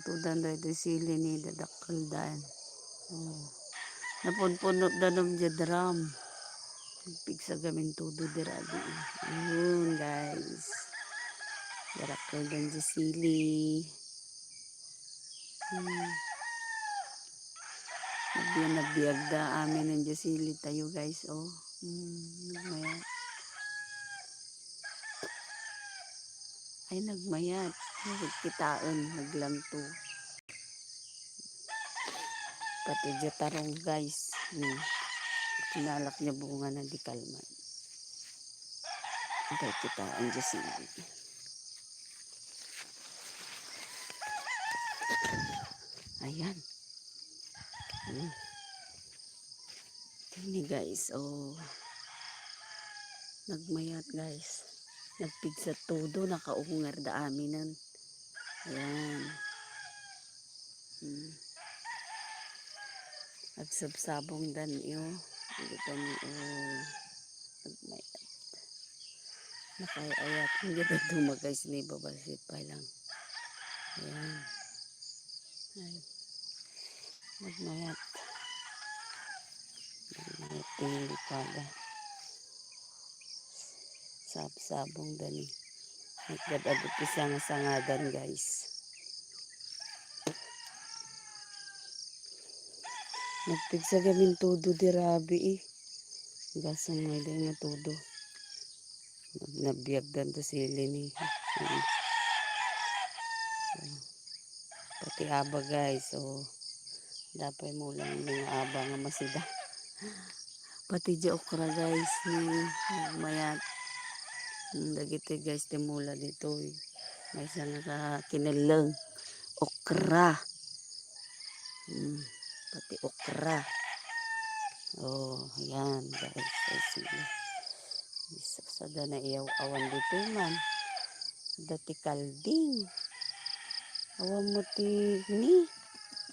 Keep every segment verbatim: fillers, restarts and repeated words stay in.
Tudan daytoy sili ni dadakkeldan. Oh. Napunpunot da no diay drum. Nagpigsa gamin todo dira di. Ayun, guys. Dadakkeldan diay sili. Hmm. Nagbiag-, nagbiag da amin diay sili tayo, guys, oh. Hmm, nagmayat. Ay, nagmayat. Nagkitaen, naglangto. Pati diay tarong, guys. Hmm. Inalak diay bungana di kalman. Nagkitaen diay sili. Ayan. Hmm. Ini, guys, oh. Nagmayat, guys. Nagpigsa todo, nakaungar da aminen. Ayan. Hmm. Agsabsabong dan iyo. Kita niyo, oh. Nagmayat. Nakay-ayat. Hindi ba duma, guys? Ni babasit pa lang. Ayan. Ay. Nagmayat. Nagmayat ti pada. Sabsabong dani. Nagdadagit ti sanga-sangadan, guys. Nagpigsa gamin todo di rabi, eh. Gasang nga ida nga todo. Nagbiagdan to sili ni. Mm. Pati aba, guys, oh. Dapay mo lang yung aba nga masida. Pati diay okra, guys, ni mayat. Mm, dagiti, guys, ti mula ditoy. Maysa nga kinelleng. Okra. Mm, pati okra. Oh, ayan, guys. Ay, sige. Isa, sada na iyaw-awan ditoy man. Dati kalding. Awan mo ti ni.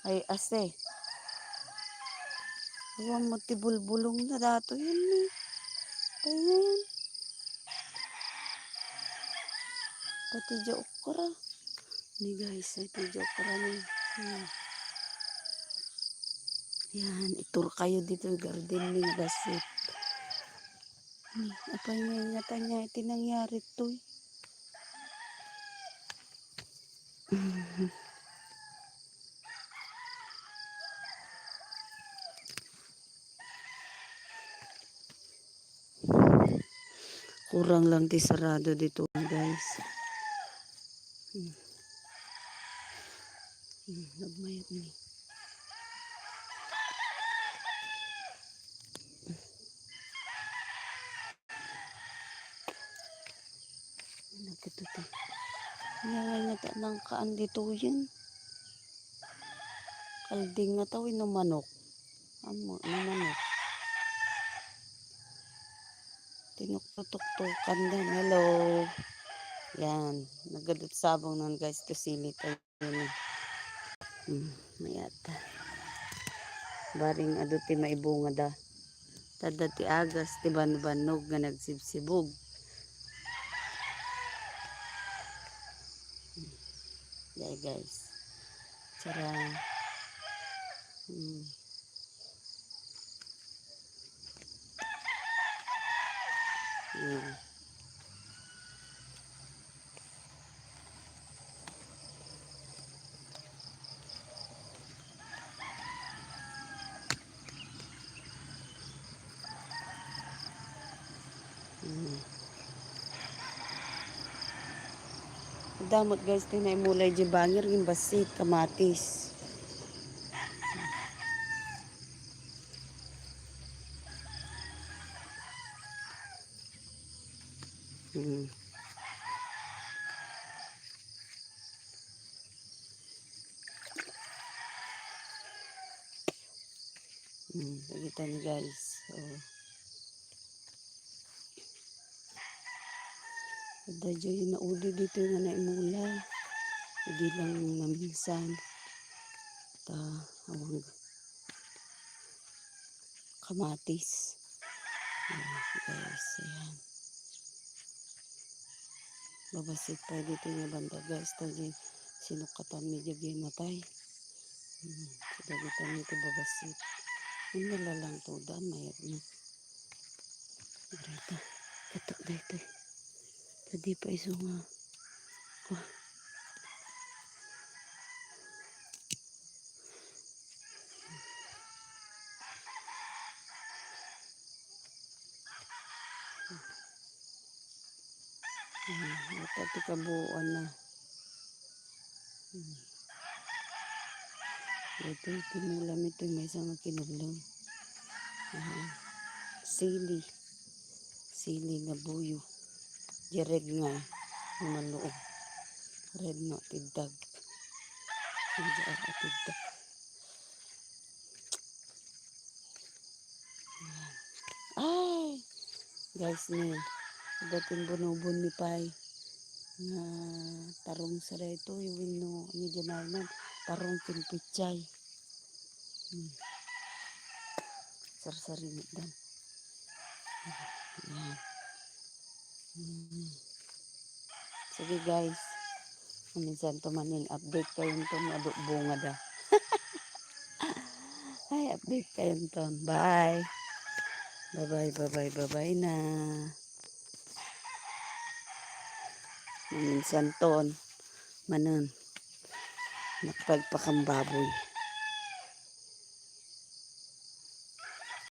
Ay, ase. Awan mo ti bulbulong na dato yan ni. Ayan. Pati diay okra. Ni, guys, ay ti diay okra ni. Hmm. Yan, itur kayo dito, garden ni nga bassit. Ni, apay nga nga tanya iti nangyari toy. Kurang lang ti sarado dito, guys. Hmm. Hmm, nagmayat ni. Nagkatuto. Ngayon nga ta nangkaan dito yun. Kalding nga tao, ino manok. Amo, ino manok. Tinuktutuktukan din. Hello. Yan. Nagadutsabong nun, guys. To sili tayo. Yan. Hmm, mayata. Baring adu ti maibunga da. Tada ti agas, ti banbannog nga nagsibsibog. Yan, guys. Tara. Hmm. Hmm. Hmm. Damot, guys, ti naimulay di bangir, ngem bassit, kamatis. Hmm. Hmm, nakita niyo, guys. Oh. Adda diay naudi dito nga naimula. Di lang maminsan. Ta, awang kamatis. Ayan, guys, ayan. Babassit pa dito nga banda, guys. Ta di, Sinukatan mi diay matay. Hmm, so dagita mi ti babassit. Ang nalalang to, daan mayat na. Dito. Katok dito. Pwede pa iso nga. Wah. Hmm, ito ti kabuuan na. Hmm. Ito, tinulam ito, maysa nga kinulong. Aha. Sili. Sili nga buyo. Di red nga. Maluog. Red nga tiddag. Hindi ako tiddag. Ay! Guys, ni, dating bunubon ni Pay. Nga tarong sa daytoy, wenno, ni Janarman, tarong ken pechay. Hmm. Sarsarinit dan. Ayan. Hmm. Sige, guys. Minsan to man in update kayo to, madu-, bunga da. Ay, update kayo to. Bye. Bye-bye, bye-bye, bye-bye na. Minsan ton, manen. Nakpagpakambaboy.